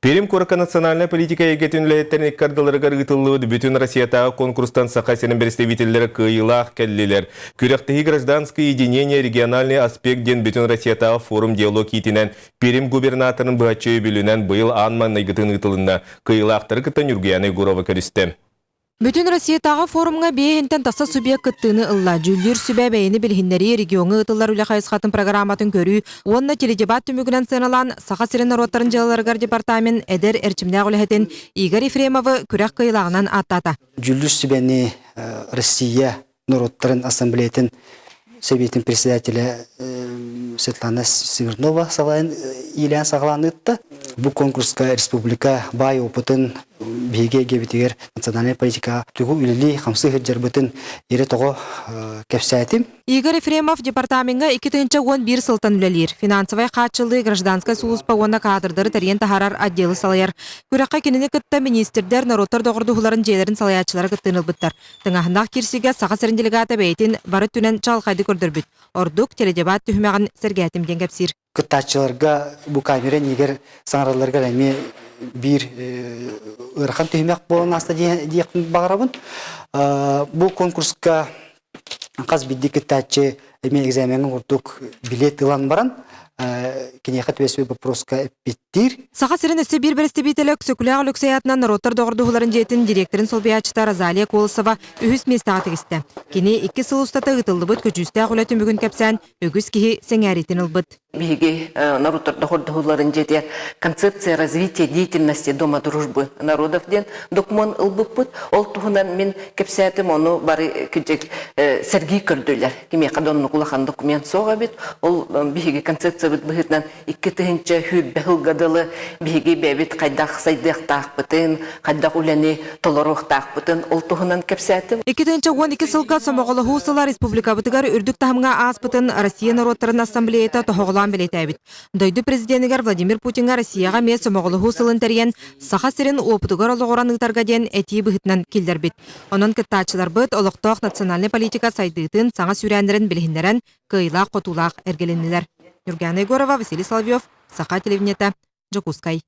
Пермь куоракка национальнай политика эйгэтин үлэһиттэрин икки ардыларыгар ыытыллыбыт Бүтүн Россиятааҕы конкурстан Саха сирин представителлэрэ кыайыылаах кэллилэр. Күрэхтэһии «Гражданское единение. Региональный аспект» диэн Бүтүн Россиятааҕы форум диалог иитинэн Пермь губернаторын быһаччы өйөбүлүнэн быйыл аан маҥнайгытын ыытылынна. Кыайыылаахтары кытта Ньургуяна Егорова көрүстэ. Бүтүн Россиятааҕы форумҥа биэһинтэн тахса субъект кыттыыны ылла. Дьүүллүүр сүбэ бэйэни билиһиннэрии, региоҥҥа ыытыллар үлэ хайысхатын программатын көрүү уонна теледебат түмүгүнэн сыаналаан Саха сирин норуоттарын дьыалаларыгар департамент эдэр эрчимнээх үлэһитин Игорь Ефремовы күрэх кыайыылааҕынан ааттаата. Дьүүллүүр сүбэни Россия норуоттарын ассамблеятын Сэбиэтин председателэ Светлана Смирнова салайан иилээн саҕалаан ыытта. Бу конкурска республика баай опытын биһиги эйгэбитигэр национальнай политикаҕа тугу үлэлии хамсыы сылдьарбытын ирэ-тоҕо кэпсээтим. Игорь Ефремов департамеҥҥа 2011 сылтан үлэлиир. Финансовай хааччыллыы гражданскай сулууспа уонна кадрдары тэрийэн таһаарар отделы салайар. Күрэххэ кинини кытта миниистирдэр, норуоттар доҕордоһууларын дьиэлэрин салайааччылара кыттыыны ылбыттар. Тыҥааһыннаах киирсиигэ Саха сирин делегата бэйэтин бары өттүнэн чаҕылхайдык көрдөрбүт. Ордук теледебат түһүмэҕин сэргээтим диэн кэпсиир. Кыттааччыларга бу камера иннигэр саҥаралларыгар эмиэ биир ыарахан түһүмэх буолан ааста диэхпин баҕарабын. Бу конкурска хас биирдии кыттааччы эмиэ экзамеҥҥа курдук билет ылан баран киниэхэ түбэспит боппуруоска эппиэттиир. Саха сирин өссө биир бэрэстэбиитэлэ Өксөкүлээх Өлөксөй аатынан норуоттар доҕордоһууларын дьиэтин дириэктэрин солбуйааччыта Розалия Колосова үһүс миэстэҕэ тигистэ. Кини икки сыл устата ыытыллыбыт көдьүүстээх үлэ түмүгүн кэпсээн, үгүс киһи сэҥээриитин ылбыт. Биһиги норуоттар доҕордоһууларын дьиэтигэр «Концепция развития деятельности Дома дружбы народов» диэн докумуон ылбыппыт. Ол туһунан мин кэпсээтим, ону бары кырдьык сэргии көрдүлэр. Кимиэхэ да оннук улахан документ суох эбит. Ол биһиги концепциябыт быһыытынан 2020 сылга дылы биһиги бэйэбит хайдах сайдыахтаахпытын, хайдах үлэни толоруохтаахпытын ол туһунан кэпсээтим. 2012 сылга Сомоҕолоһуу сыла республикабытыгар үрдүк таһымҥа ааспытын Россия норуоттарын ассамблеята тоһоҕолоон бэлиэтээбит. Дойду президенигэр Владимир Путиҥҥа Россияҕа эмиэ Сомоҕолоһуу сылын тэрийэн Саха сирин уопутугар олоҕуран ыытарга диэн этии быһыытынан киллэрбит. Онон кыттааччыларбыт олохтоох национальнай политика сайдыытын саҥа сүүрээннэрин билиһиннэрэн кыайыылаах-хотуулаах эргилиннилэр. Нюргана Егорова, Василий Соловьев, Саха телевидениета, Дьокуускай.